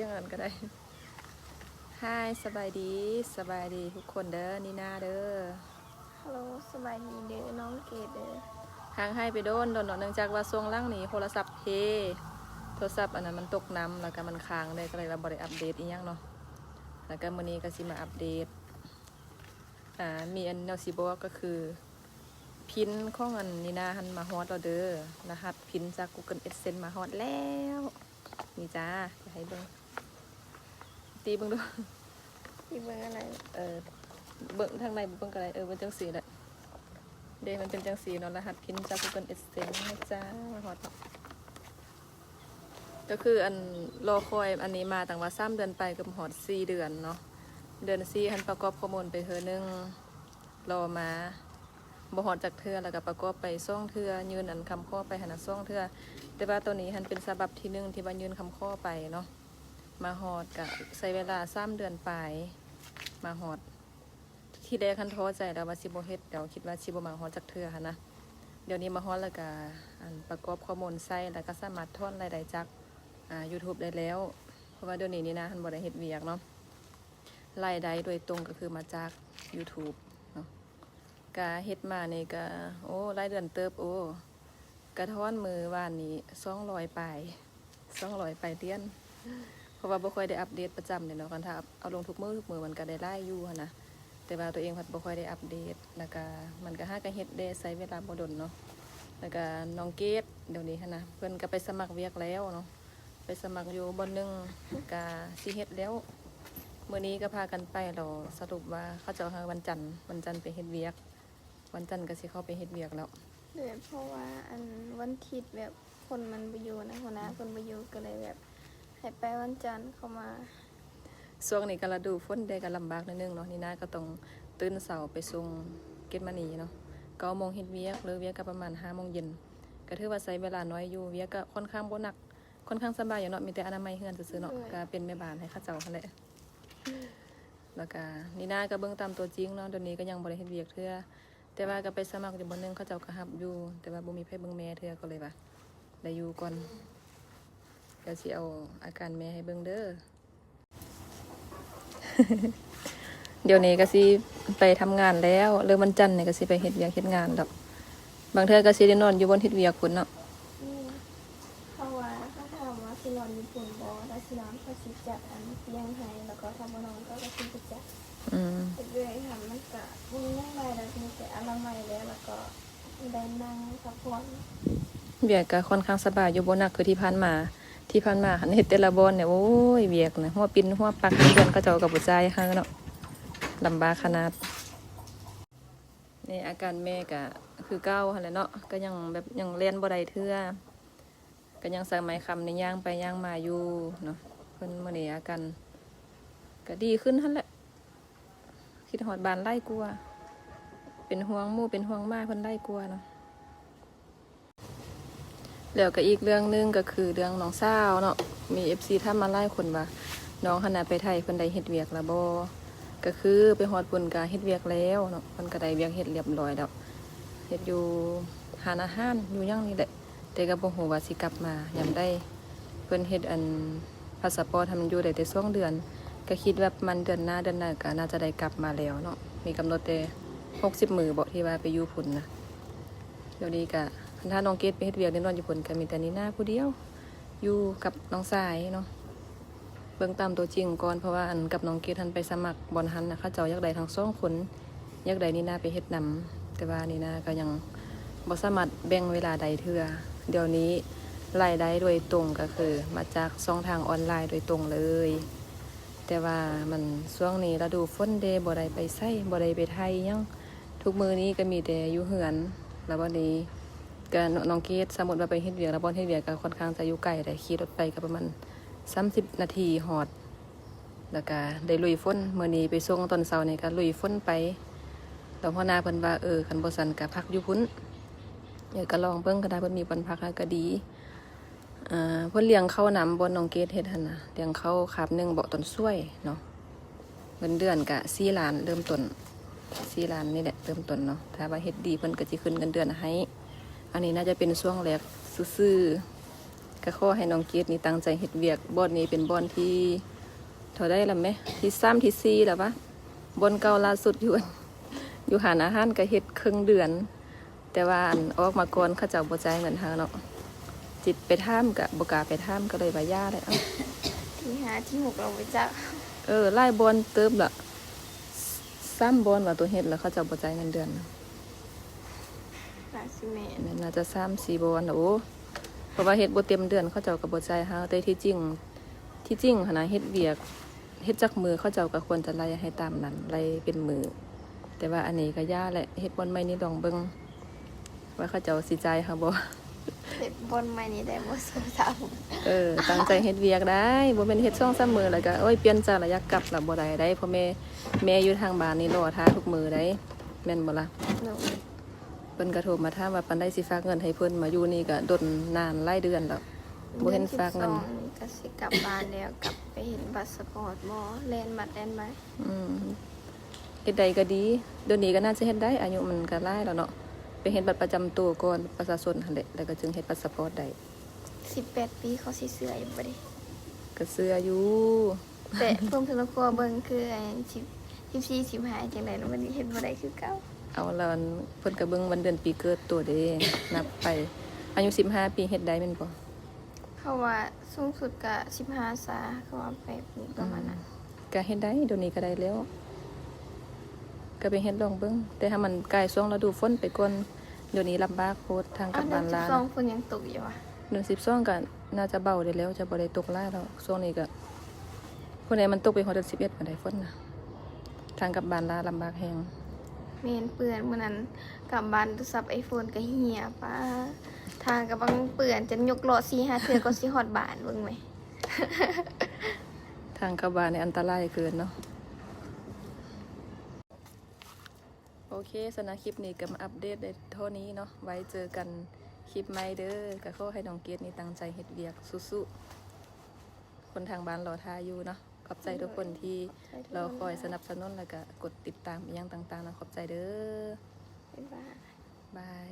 ຢ່າງນັ້ນກໍໄດ້. ຮາຍ ສະບາຍດີ ສະບາຍດີທຸກຄົນເດີ ນີນາເດີ. ຮັລໂຫຼ ສະບາຍດີເດີ ນ້ອງເກດເດີ. ຫ່າງຫາຍໄປດົນໆເນາະ ເນື່ອງຈາກວ່າຊ່ວງຫຼັງນີ້ໂທລະສັບເພ ໂທລະສັບອັນນັ້ນມັນຕົກນ້ຳ ແລ້ວກໍມັນຄ້າງເລີຍ ກໍເລີຍວ່າບໍ່ໄດ້ອັບເດດອີ່ຫຍັງເນາະ. ແລ້ວກໍມື້ນີ້ກໍຊິມາອັບເດດ ອ່າ ມີອັນແນວຊິບອກກໍຄື ພິນຂອງອັນນີນາຫັ້ນມາຮອດແລ້ວເດີ. ລະຫັດພິນຈາກ Google AdSense ມາຮອດແລ້ວ. ນີ້ຈ້າ ຈະໃຫ້ເບິ່ງ ຕີເບິ່ງດູ. ຕີເບິ່ງອັນໃດ? ເອີ ເບິ່ງທາງໃນ ເບິ່ງກໍໄດ້. ເອີ ເບິ່ງຈັ່ງຊີ້ແຫຼະເດ້ ມັນເປັນຈັ່ງຊີ້ເນາະ. ລະຫັດພິນຈາກ Google AdSense ນະຈ້າ ມາຮອດເນາະ. ກໍຄືອັນລໍຄອຍອັນນີ້ມາຕັ້ງວ່າສາມເດືອນປາຍ ເກືອບຮອດສີ່ເດືອນເນາະ. ເດືອນສີ່ຫັ້ນປະກອບຂໍ້ມູນໄປເທື່ອໜຶ່ງ ລໍມາບໍ່ຮອດຈັກເທື່ອ ແລ້ວກໍປະກອບໄປສອງເທື່ອ ຍື່ນອັນຄຳຂໍໄປຫັ້ນນະສອງເທື່ອ. ແຕ່ວ່າໂຕນີ້ຫັ້ນເປັນສະບັບທີໜຶ່ງທີ່ວ່າຍື່ນຄຳຂໍໄປເນາະ ມາຮອດກະໃຊ້ເວລາສາມເດືອນປາຍ ມາຮອດ. ທີແລກຫັ້ນທໍ້ໃຈແລ້ວວ່າຊິບໍ່ເຮັດ ແລ້ວຄິດວ່າຊິບໍ່ມາຮອດຈັກເທື່ອຫັ້ນນະ. ດຽວນີ້ມາຮອດແລ້ວກະ ອັນ ປະກອບຂໍ້ມູນໃສ່ ແລ້ວກະສາມາດຖອນລາຍໄດ້ຈາກ ອ່າ YouTube ໄດ້ແລ້ວ ເພາະວ່າດຽວນີ້ນີນາຫັ້ນບໍ່ໄດ້ເຮັດວຽກເນາະ. ລາຍໄດ້ໂດຍຕົງກໍຄືມາຈາກ YouTube ເນາະ. ກະເຮັດມານີ້ກະ ໂອ້ ຫຼາຍເດືອນເຕີບ. ໂອ້ ກະຖອນມື້ວານນີ້ສອງຮ້ອຍປາຍ ສອງຮ້ອຍປາຍຫຼຽນ ເພາະວ່າບໍ່ຄ່ອຍໄດ້ອັບເດດປະຈຳເດ້ເນາະ. ຄັນຖ້າເອົາລົງທຸກມື້ ທຸກມື້ມັນກະໄດ້ຫຼາຍຢູ່ຫັ້ນນະ ແຕ່ວ່າໂຕເອງພັດບໍ່ຄ່ອຍໄດ້ອັບເດດ. ແລ້ວກະມັນກະຫາກະເຮັດແດ່ ໃຊ້ເວລາບໍ່ດົນເນາະ. ແລ້ວກະນ້ອງເກດ ດຽວນີ້ຫັ້ນນະ ເພິ່ນກະໄປສະໝັກວຽກແລ້ວເນາະ ໄປສະໝັກຢູ່ບ່ອນໜຶ່ງ ກະຊິເຮັດແລ້ວ. ມື້ນີ້ກະພາກັນໄປ ແລ້ວສະຫຼຸບວ່າເຂົາເຈົ້າໃຫ້ວັນຈັນ ວັນຈັນໄປເຮັດວຽກ ວັນຈັນກໍຊິເຂົ້າໄປເຮັດວຽກແລ້ວ. ໂດຍ ເພາະວ່າອັນວັນທິດແບບຄົນມັນບໍ່ຢູ່ນະ ຫົວໜ້າເພິ່ນບໍ່ຢູ່ ກໍເລີຍແບບໃຫ້ໄປວັນຈັນເຂົ້າມາ. ຊ່ວງນີ້ກໍລະດູຝົນແດ່ ກໍລຳບາກໜ້ອຍໜຶ່ງເນາະ. ນີນາກໍຕ້ອງຕື່ນເຊົ້າໄປສົ່ງເກັດມະນີເນາະ ເກົ້າໂມງເຮັດວຽກ ເລີກວຽກກໍປະມານຫ້າໂມງເຢັນ. ກໍຖືວ່າໃຊ້ເວລາໜ້ອຍຢູ່ ວຽກກໍຄ່ອນຂ້າງບໍ່ໜັກ ຄ່ອນຂ້າງສະບາຍຢູ່ເນາະ ມີແຕ່ອະນາໄມເຮືອນຊື່ໆເນາະ. ໂດຍ ກໍເປັນແມ່ບ້ານໃຫ້ເຂົາເຈົ້າຫັ້ນແຫຼະ. ແລ້ວກະນີນາກໍເບິ່ງຕາມຕົວຈິງເນາະ ດຽວນີ້ກໍຍັງບໍ່ໄດ້ເຮັດວຽກເທື່ອ ແຕ່ວ່າກໍໄປສະໝັກຢູ່ບ່ອນໜຶ່ງ ເຂົາເຈົ້າກໍຮັບຢູ່ ແຕ່ວ່າບໍ່ມີໃຜເບິ່ງແມ່ເທື່ອ ກໍເລີຍວ່າໄດ້ຢູ່ກ່ອນ. ດຽວຊິເອົາອາການແມ່ໃຫ້ເບິ່ງເດີ. ດຽວນີ້ກໍຊິໄປທຳງານແລ້ວ ເລີ່ມວັນຈັນນີ້ກໍຊິໄປເຮັດວຽກເຮັດງານແລ້ວ. ບາງເທື່ອກໍຊິໄດ້ນອນຢູ່ບ່ອນເຮັດວຽກພຸ້ນເນາະ. ແມ່ນ ເພາະວ່າເຂົາຖາມວ່າຊິນອນຢູ່ພຸ້ນບໍ່ ຖ້າຊິນອນເຂົາຊິຈັດອັນຕຽງໃຫ້ ແລ້ວກໍຖ້າບໍ່ນອນເຂົາກໍຊິບໍ່ຈັດ. ອືມ ເຮັດເລື່ອຍຫັ້ນມັນກະບໍ່ມີຫຍັງຫຼາຍດອກ ມີແຕ່ອະນາໄມແຫຼະ ແລ້ວກໍໄດ້ນັ່ງພັກຜ່ອນ. ວຽກກະຄ່ອນຂ້າງສະບາຍຢູ່ ບໍ່ໜັກຄືທີ່ຜ່ານມາ. ທີ່ຜ່ານມາຫັ້ນເຮັດແຕ່ລະບ່ອນນີ້ ໂອ້ຍ ວຽກນະ ຫົວປິ່ນຫົວປັກ ເງິນເດືອນເຂົາເຈົ້າກໍບໍ່ຈ່າຍໃຫ້ເນາະ ລຳບາກຂະໜາດ. ນີ້ອາການແມ່ກະຄືເກົ່າຫັ້ນແຫຼະເນາະ ກະຍັງແບບຍັງແລ່ນບໍ່ໄດ້ເທື່ອ ກະຍັງໃສ່ໄມ້ຄ້ຳນີ້ຍ່າງໄປຍ່າງມາຢູ່ເນາະ. ເພິ່ນມື້ນີ້ອາການກະດີຂຶ້ນຫັ້ນແຫຼະ ຄິດຮອດບ້ານຫຼາຍກວ່າ ເປັນຫ່ວງໝູເປັນຫ່ວງໝາເພິ່ນຫຼາຍກວ່າເນາະ. ແລ້ວກໍອີກເລື່ອງໜຶ່ງກໍຄືເລື່ອງນ້ອງສາວເນາະ ມີເອັຟຊີຖາມມາຫຼາຍຄົນວ່າ ນ້ອງຫັ້ນນະໄປໄທເພິ່ນໄດ້ເຮັດວຽກແລ້ວບໍ່? ກໍຄືໄປຮອດພຸ້ນກໍເຮັດວຽກແລ້ວເນາະ ເພິ່ນກໍໄດ້ວຽກເຮັດລຽບລ້ອຍແລ້ວ ເຮັດຢູ່ຮ້ານອາຫານຢູ່ຫຍັງນີ້ແຫຼະ ແຕ່ກໍບໍ່ຮູ້ວ່າຊິກັບມາຍາມໃດ. ເພິ່ນເຮັດອັນ ພາສະປອດໃຫ້ມັນຢູ່ໄດ້ແຕ່ສອງເດືອນ ກໍຄິດວ່າປະມານເດືອນໜ້າ ເດືອນໜ້າກໍໜ້າຈະໄດ້ກັບມາແລ້ວເນາະ ມີກຳນົດແຕ່ຫົກສິບມື້ເບາະ ທີ່ວ່າໄປຢູ່ພຸ້ນນະ. ດຽວນີ້ກໍຄັນຖ້ານ້ອງເກດໄປເຮັດວຽກແນ່ນອນຢູ່ພຸ້ນ ກໍມີແຕ່ນີນາຜູ້ດຽວຢູ່ກັບນ້ອງຊາຍເນາະ. ເບິ່ງຕາມຕົວຈິງກ່ອນ ເພາະວ່າອັນກັບນ້ອງເກດຫັ້ນໄປສະໝັກບ່ອນຫັ້ນນະ ເຂົາເຈົ້າຢາກໄດ້ທັງສອງຄົນ ຢາກໄດ້ນີນາໄປເຮັດນຳ ແຕ່ວ່ານີນາກໍຍັງບໍ່ສາມາດແບ່ງເວລາໄດ້ເທື່ອ. ດຽວນີ້ລາຍໄດ້ໂດຍຕົງກໍຄືມາຈາກຊ່ອງທາງອອນລາຍໂດຍຕົງເລີຍ ແຕ່ວ່າມັນຊ່ວງນີ້ລະດູຝົນເດ້ ບໍ່ໄດ້ໄປໃສ ບໍ່ໄດ້ໄປໄທຫຍັງ ທຸກມື້ນີ້ກໍມີແຕ່ຢູ່ເຮືອນ. ແລ້ວບັດນີ້ກໍນ້ອງເກດ ສົມມຸດວ່າໄປເຮັດວຽກ ແລ້ວບ່ອນເຮັດວຽກກໍຄ່ອນຂ້າງຈະຢູ່ໄກ ໄດ້ຂີ່ລົດໄປກໍປະມານສາມສິບນາທີຮອດ ແລ້ວກະໄດ້ລຸຍຝົນ. ມື້ນີ້ໄປສົ່ງຕອນເຊົ້ານີ້ກະລຸຍຝົນໄປ ແລ້ວຫົວໜ້າເພິ່ນວ່າ ເອີ ຄັນບໍ່ຊັ້ນກະພັກຢູ່ພຸ້ນ ເອີ ກະລອງເບິ່ງ ຄັນຖ້າເພິ່ນມີບ່ອນພັກຫັ້ນກະດີ. ເພິ່ນລ້ຽງເຂົ້ານຳ ບ່ອນນ້ອງເກດເຮັດຫັ້ນນະ ລ້ຽງເຂົ້າຄາບໜຶ່ງເບາະ ຕອນສວຍເນາະ. ເງິນເດືອນກະສີ່ລ້ານເລີ່ມຕົ້ນ ສີ່ລ້ານນີ້ແຫຼະເລີ່ມຕົ້ນເນາະ ຖ້າວ່າເຮັດດີເພິ່ນກະຊິຂຶ້ນເງິນເດືອນໃຫ້. ອັນນີ້ໜ້າຈະເປັນຊ່ວງແລກຊື່ໆ ກໍຂໍໃຫ້ນ້ອງເກດນີ້ຕັ້ງໃຈເຮັດວຽກ. ບ່ອນນີ້ເປັນບ່ອນທີເທົ່າໃດລະແມ? ທີສາມ ທີສີ່ລະວະ. ບ່ອນເກົ່າລ່າສຸດຢູ່ ຢູ່ຮ້ານອາຫານກໍເຮັດເຄິ່ງເດືອນ ແຕ່ວ່າອັນອອກມາກ່ອນເຂົາເຈົ້າບໍ່ຈ່າຍເງິນເຮົາເນາະ. ຊິໄປຖາມກໍບໍ່ກ້າໄປຖາມ ກໍເລີຍວ່າຢ່າແຫຼະ. ເອົ້າ ທີຫ້າ ທີຫົກລະບໍ່ຈັກ. ເອີ ຫຼາຍບ່ອນເຕີບລະ ສາມບ່ອນວ່າຕົວເຮັດລະເຂົາເຈົ້າບໍ່ຈ່າຍເງິນເດືອນ. ໜ້າຊິແມ່ນ ແມ່ນ ໜ້າຈະສາມສີ່ບ່ອນລະ. ໂອ້ ເພາະວ່າເຮັດບໍ່ເຕັມເດືອນເຂົາເຈົ້າກໍບໍ່ຈ່າຍເຮົາ. ແຕ່ທີ່ຈິງ ທີ່ຈິງຫັ້ນນະ ເຮັດວຽກ ເຮັດຈັກມື້ເຂົາເຈົ້າກໍຄວນຈະໄລ່ໃຫ້ຕາມນັ້ນ ໄລ່ເປັນມື້. ແຕ່ວ່າອັນນີ້ກໍຢ່າແຫຼະ ເຮັດບ່ອນໃໝ່ນີ້ລອງເບິ່ງວ່າເຂົາເຈົ້າຊິຈ່າຍເຮົາບໍ່. ເຮັດບ່ອນໃໝ່ນີ້ໄດ້ບໍ່ສອງສາມ ເອີ ຕັ້ງໃຈເຮັດວຽກໄດ້ ບໍ່ແມ່ນເຮັດສອງສາມມື້ແລ້ວກໍ ໂອ້ຍ ປ່ຽນໃຈລະ ຢາກກັບລະ ບໍ່ໄດ້ໄດ໋. ເພາະແມ່ ແມ່ຢູ່ທາງບ້ານນີ້ລໍຖ້າທຸກມື້ໄດ໋ ແມ່ນບໍ່ລະ? ໂດຍ. ເພິ່ນກໍໂທມາຖາມວ່າປານໃດຊິຝາກເງິນໃຫ້ເພິ່ນ. ມາຢູ່ນີ້ກໍດົນນານຫຼາຍເດືອນແລ້ວ ບໍ່ເຫັນຝາກເງິນ. ເດືອນສິບສອງນີ້ກໍຊິກັບບ້ານແລ້ວ ກັບໄປເຮັດບັດສະປອດບໍ່ ແລ່ນບັດແລ່ນມາ. ອືມ ເຮັດໄດ້ກໍດີ ດຽວນີ້ກໍໜ້າຈະເຮັດໄດ້ ອາຍຸມັນກໍຫຼາຍແລ້ວເນາະ. ໄປເຮັດບັດປະຈຳໂຕກ່ອນ ປະຊາຊົນຫັ້ນແຫຼະ ແລ້ວກໍຈຶ່ງເຮັດບັດສະປອດໄດ້. ສິບແປດປີເຂົາຊິເຊື່ອຢູ່ບໍ່ເດ? ກໍເຊື່ອຢູ່ ແຕ່ເພິ່ນ ເພິ່ນກໍກົວເບິ່ງຄືໄອ້ສິບ ສິບສີ່ ສິບຫ້າ ຈັ່ງໃດລະ ມັນເຮັດບໍ່ໄດ້ຄືເກົ່າ. ເອົາລະ ເພິ່ນກໍເບິ່ງວັນເດືອນປີເກີດໂຕເດ້ ນັບໄປ. ອາຍຸສິບຫ້າປີເຮັດໄດ້ແມ່ນບໍ່? ເຂົາວ່າສູງສຸດກໍສິບຫ້າຊາ ເຂົາວ່າແປດປີປະມານນັ້ນ. ອືມ ກໍເຮັດໄດ້ ດຽວນີ້ກໍໄດ້ແລ້ວ ກໍໄປເຮັດລອງເບິ່ງ. ແຕ່ຖ້າມັນກາຍຊ່ວງລະດູຝົນໄປກ່ອນ ດຽວນີ້ລຳບາກໂພດ ທາງກັບບ້ານລາ. ເດືອນສິບສອງຝົນຍັງຕົກຢູ່ຫວາ? ເດືອນສິບສອງກໍໜ້າຈະເບົາໄດ້ແລ້ວ ຈະບໍ່ໄດ້ຕົກຫຼາຍແລ້ວ. ຊ່ວງນີ້ກໍ ຜູ້ໃດມັນຕົກໄປຮອດເດືອນສິບເອັດພຸ້ນໃດ໋ ຝົນນະ ທາງກັບບ້ານລາລຳບາກແຮງ. ແມ່ນ ເປື້ອນ ມື້ນັ້ນກັບບ້ານໂທລະສັບໄອໂຟນກໍເຫ່ຍ ປ້າ ທາງກໍບັງເປື້ອນ ຈົນຍົກລໍ້ສີ່ຫ້າເທື່ອກໍຊິຮອດບ້ານ ເບິ່ງແມ. ທາງເຂົ້າບ້ານນີ້ອັນຕະລາຍເກີນເນາະ. ໂອເຄ ສຳລັບຄລິບນີ້ກໍມາອັບເດດໄດ້ເທົ່ານີ້ເນາະ ໄວ້ເຈີກັນຄລິບໃໝ່ເດີ. ກໍຂໍໃຫ້ນ້ອງເກດນີ້ຕັ້ງໃຈເຮັດວຽກ ສູ້ໆ ຄົນທາງບ້ານລໍຖ້າຢູ່ເນາະ. ຂອບໃຈທຸກຄົນທີ່ລໍຄອຍສະໜັບສະໜູນ ແລ້ວກໍກົດຕິດຕາມອີ່ຫຍັງຕ່າງໆເນາະ. ຂອບໃຈເດີ. ບາຍບາຍ. ບາຍ.